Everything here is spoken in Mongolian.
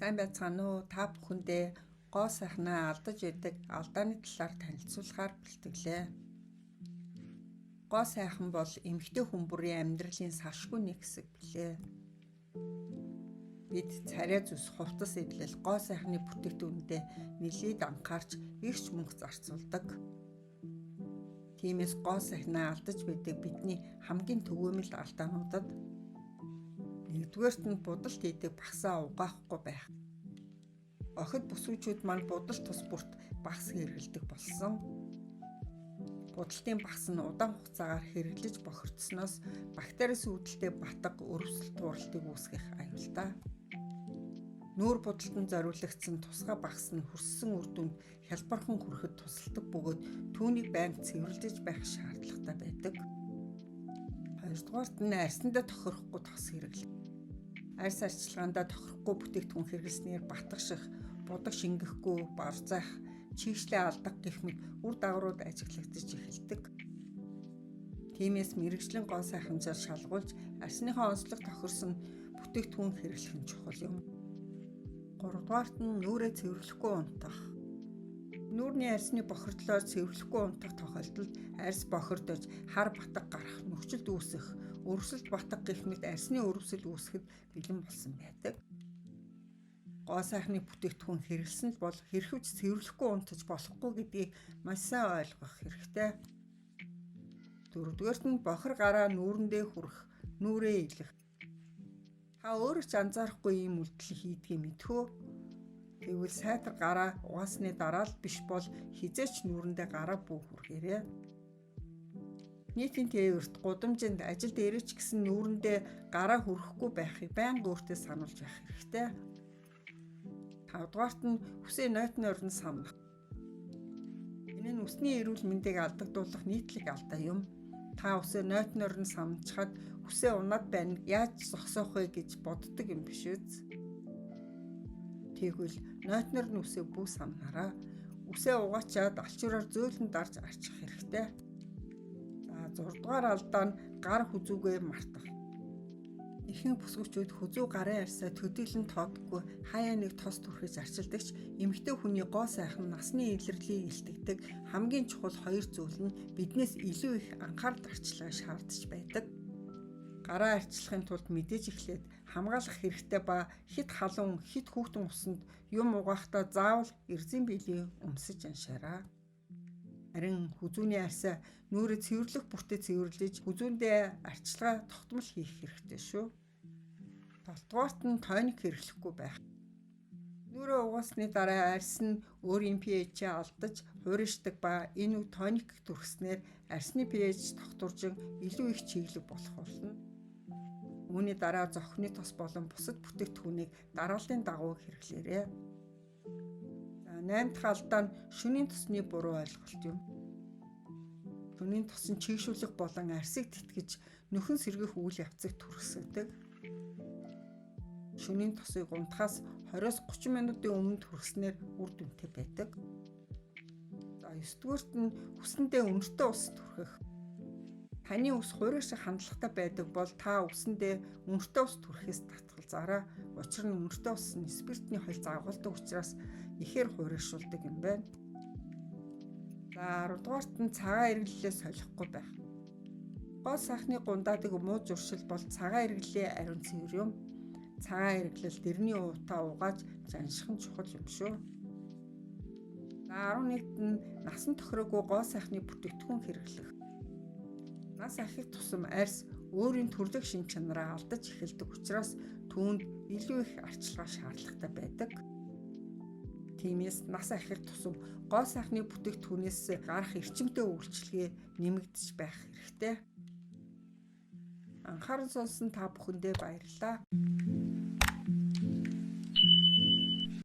Сайн байцгаана уу? Та бүхэндээ гоо сайхнаа алдаж идэг алдааны талаар танилцуулахаар бэлтгэлээ. Гоо сайхан бол эмэгтэй хүн бүрийн амьдралын салшгүй нэг хэсэг билээ. Бид царай зүс, хувцас эдлэл, гоо сайхны бүтээгдэхүүндээ нэлээд анхаарч эрч мөнгө зарцуулдаг. Тиймээс гоо сайхнаа алдаж байдаг бидний хамгийн түгээмэл алдаануудад нэгдүгээрт нь будалт хийдэг багсаа угаахгүй байх. Охид бүсгүүчүүд маань будалт тус бүрт багс хэрэглэдэг болсон. Будалтын багс нь удаан хугацаагаар хэрэглэж бохирдсоноос бактериас үүдэлтэй батга, өрөвсөл тууралтыг үүсгэх аюултай. Нүүр будалтанд зориулагдсан тусгай багс нь хүрссэн үр дүнд хялбархан хүрэхэд тусалдаг бөгөөд түүнийг байнга цэвэрлэж байх шаардлагатай байдаг. Хоёрдугаарт нь арьсандаа тохирохгүй тос хэрэглэх. Арьс арчилгаандаа тохирохгүй бүтээгдэхүүн хэрэглэснээр батгаших, будаг шингэхгүй, барзах, чийгшлээ алдах гэх мэт үр дагаврууд ажиглагдаж эхэлдэг. Тиймээс мэргэжлийн гоо сайханчаар шалгуулж арьсныхаа онцлог тохирсон бүтээгдэхүүн хэрэглэх нь чухал юм. Гуравдугаарт нь нүүрээ цэвэрлэхгүй унтах. Нүүрний арьсны бохирдлоор цэвэрлэхгүй унтах тохиолдолд арьс бохирдож, хар батга гарах, нүхжилт үүсэх, өрөвсөлт батга гэх мэт арьсны өрөвсөл үүсэхэд бэлэн болсон байдаг. Гоо сайхны бүтээгдэхүүн хэрэглэсэн л бол хэрхэвч цэвэрлэхгүй унтаж болохгүй гэдгийг маш сайн ойлгох хэрэгтэй. Дөрөвдүгээрт нь бохир гараа нүүрэндээ хүрэх, нүүрээ илэх. Та өөрөө ч анзаарахгүй ийм үйлдэл хийдгийг мэдэх үү? Тэгвэл сайтар гараа угаасны дараа л биш бол хэзээ ч нүүрэндээ гараа бүү хүргээрэй. Нийтийн тээвэрт, гудамжинд, ажил дээрээ ч гэсэн нүүрэндээ гараа хүрэхгүй байхыг байнга өөртөө сануулж байх хэрэгтэй. Тавдугаарт нь үсээ нойтон орон самнах. Энэ нь үсний эрүүл мэндийг алдагдуулах нийтлэг алдаа юм. Та үсээ нойтон орон самнчихад үсээ унаад байна, яаж зогсоох вэ гэж боддог юм биш үз? Тэгвэл нойтноор нь үсээ бүү самнараа. Үсээ угаачаад алчуураар зөөлөн дарж арчих хэрэгтэй. За 6 дугаар алдаа нь гар хүзүүгээ мартах. Ихэнх бүсгүүчүүд хүзүү гарын арьсаа төдийлөн тоодоггүй хаяа нэг тос түрхэж арчилдаг ч эмэгтэй хүний гоо сайхан насны илэрлийг илтгэдэг хамгийн чухал хоёр зүйл нь биднээс илүү их анхаарал арчилгаа шаардаж байдаг. Гараа арчлахын тулд мэдээж эхлээд хамгаалах хэрэгтэй ба хэт халуун, хэт хүүтэн усанд юм угаахтаа заавал эрзийн биелийн өмсөж аншаарай. Харин хүзүүний арьсаа нүүрээ цэвэрлэх бүртээ цэвэрлэж хүзүүндээ арчилгаа тогтмол хийх хэрэгтэй шүү. Долдугаарт нь тоник хэрэглэхгүй байх. Нүүрээ угаасны дараа арьс нь өөрийн pH-ээ алдаж хуурайшдаг ба энэ үг тоник түрхснээр арьсны pH тогтворжин илүү их чиглэг болох болно. Үүний дараа зохины тос болон бусад бүтээгдэхүүнийг дарааллын дагуу хэрэглээрэй. За 8 дахь алдаа нь шөнийн тосны буруу ойлголт юм. Шөнийн тос нь чийгшүүлэх болон арьсыг тэтгэж нөхөн сэргийх үйл явцыг түрхсэдэг. Шөнийн тосыг унтахаас 20-30 минутын өмнө түрхснээр үр дүнтэй байдаг. За 9-дүгээрт нь үсэндээ үнэртэй ус түрхэх. Таны үс хуурай шиг хандлагатай байдаг бол та үсэндээ үнэртэй ус түрхэхээс татгалзаарай. Учир нь үнэртэй ус нь спиртний хол загуулдаг учраас ихээр хуурайшуулдаг юм байна. За 10 дугаарт нь цагаан эргэллээ солихгүй байх. Гоо сайхны гундаадаг муу зуршил бол цагаан эргэллээ ариун цэвэр юм. Цагаан эргэлэл дэрний уутаа угааж жанших нь чухал юм шүү. За 11-т нь насан тохироогүй гоо сайхны бүтээгдэхүүн хэрэглэх. Нас ахих тусам арьс өөрийн төрлөх шинж чанараа алдаж эхэлдэг учраас түүнд илүү их арчилгаа шаардлагатай байдаг. Тиймээс нас ахих тусам гоо сайхны бүтээгдэхүүнээс гарах эрчимтэй үйлчилгээ нэмэгдэж байх хэрэгтэй. Анхаарал сонссон та бүхэндээ баярлалаа.